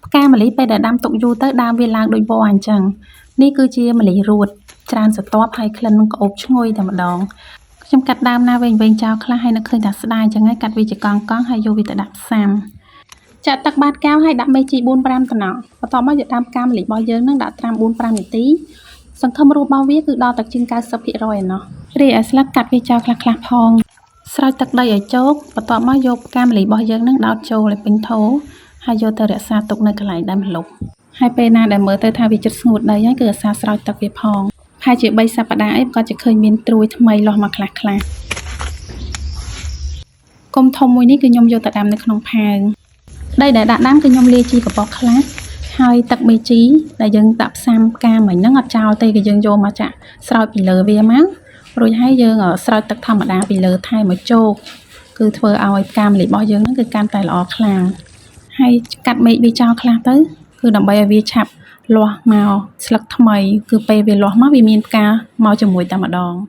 ផ្កាម្លិះពេលដែលដាំទុកយូរទៅដើមវាឡើងដូចវល្លិអញ្ចឹងនេះគឺជាម្លិះរួតច្រើនស្រទាប់ហើយក្លិននឹងក្អូបឈ្ងុយតែម្ដងខ្ញុំកាត់ដើមណាវែងៗចោលខ្លះហើយនឹកឃើញថាស្ដាយអញ្ចឹងហើយកាត់វាជាកង់ៗហើយយកវាទៅដាក់ផ្សាំចាក់ទឹកបាតកែវហើយដាក់មេជី4 5តំណក់បន្ទាប់មកយកដើមផ្កាម្លិះរបស់យើងនឹងដាក់ត្រាំ4 5នាទីសង្ឃឹមរសរបស់វាគឺដល់តែជាង90%ឯណោះរីឯស្លឹកកាត់វាចោលខ្លះៗផងស្រោចទឹកដីឲ្យជោកបន្ទាប់មកយកផ្កាម្លិះរបស់យើងនឹងដោតចូលឲ្យពេញថូហើយយកទៅរក្សាទុកនៅកន្លែងដែលម្លប់ហើយពេលណាដែលមើលទៅថាវាជិតស្ងួតដីហើយគឺអាសាស្រោចទឹកវាផងប្រហែលជា3សប្តាហ៍អីក៏จะឃើញមានត្រួយថ្មីលាស់មកខ្លះខ្លះគុំធំមួយនេះគឺខ្ញុំយកទៅដាំនៅក្នុងផើងដីដែលដាក់ដាំគឺខ្ញុំលាយជីកប៉ុសខ្លះហើយទឹកមេជីដែលយើងដាក់ផ្សាំផ្កាមិញហ្នឹងអត់ចោលទេគឺយើងយកមកចាក់ស្រោចពីលើវាមករួចហើយយើងស្រោចទឹកធម្មតាពីលើថែមមកជោគគឺធ្វើឲ្យផ្កាម្លិះរបស់យើងហ្នឹងគឺកាន់តែល្អខ្លាំងហើយកាត់មែកវាចោលខ្លះទៅគឺដើម្បីឲ្យវាឆាប់លាស់មកស្លឹកថ្មីគឺពេលវាលាស់មកវាមានផ្កាមកជាមួយតែម្ដង។